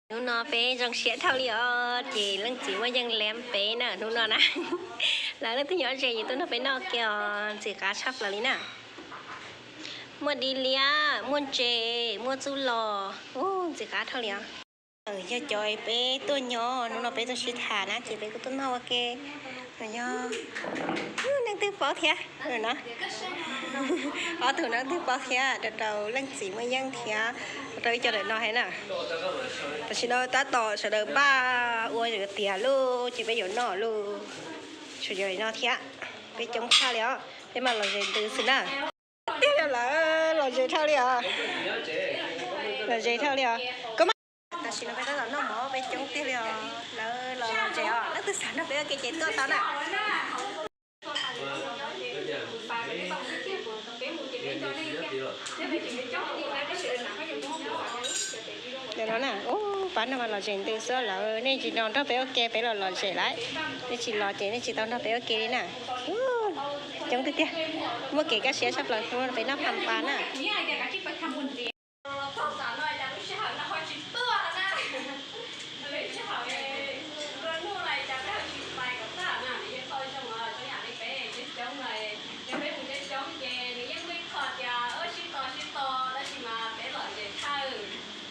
Hnub no peb zoo siab dhau li os, ces leej txiv muaj yeej leeb peb na hnub no na. Lawv leej twg nyob ze ces tuaj nrog peb noj ke os, ntxim qab tshaj plaws li na. Muaj dib liab, muaj ntses, muaj txuj lom, ub, ntxim qab dhau li os. Yog cov peb tuaj nyob hnub no peb tuaj sib tham na ces peb kuj tuaj noj ua ke. Yog neeg twg paub thiab no, ob tug neeg twg paub thiab rau rau leej txiv muaj yeej thiab rau ib co daim no thiab na. Tam sim no tab tom sawv daws npaj ua tiav lawm ces peb yuav noj lawm. Tsuas yog no thiab, peb coob tshaj li os, peb mas lom zem ntws xwb na. Tiag li lawm, lom zem dhau li os. Lom zem dhau li os. Koj mas, tam sim no peb tab tom noj mov peb coob tiag li os, lawv los lom zem os, leej twg xav nrog peb ua ke ces tuaj tau na. Ntawm no na, ub, pab no mas lom zem ntws xwb lawm, nej tsis los nrog peb ua ke peb los lom zem lawm, nej tsis los ces nej tsis tau nrog peb ua ke li na. Coob tiag tiag, muaj kev kaj siab tshaj plaws, peb noj pham pas na.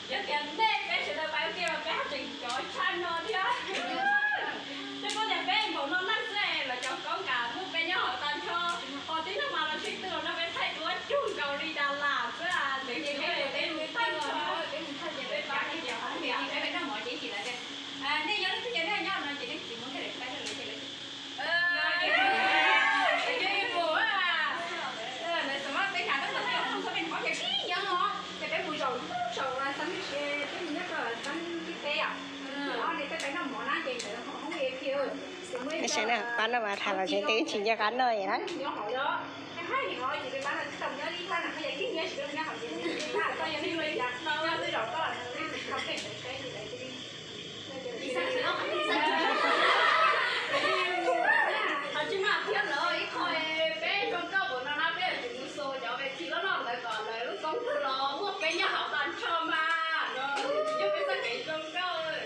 Yog tias nej peb sawv daws pais ua ke mas peb haj tseem cov tshaj no thiab. Twb paub tias peb npaum no neej xwb los cov koob kas muaj peb nyob hauv tag nrho, ho tib neeg mas los sib tw los nrog peb thaij duab cuag nkaus li Dalas xwb, ntawd ces peb mus thaij tag nrho. Peb pab ces peb noj mov ces ib chim lawv tias, nej yog leej twg ces nej nyob no ces leej txiv muab thiaj li pab rau lawv ces lawv tias, lawv xav muab peb nqa tab tom peb mus txog peb noj ces peb nyob no, ces peb mus zaum zaum xeeb teb, peb mus nyob rau xeeb teb teb os. Peb noj mov na ces ntawd hoob V I P. Pab no mas tham lom zem ntws tsis nco qab noj li na. Tsis mas thiab lawm ib qho, peb zoo nkauj npaum no na peb yuav tsum mus xus cov ves thim loj loj ntawd kom lawv lub koob twg los muaj peb nyob hauv tag nrho mas no, yog peb txoj kev zoo nkauj.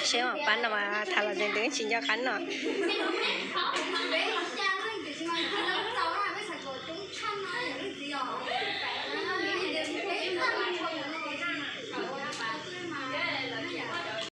Seb pab no mas tham lom zem ntws tsis nco qab noj.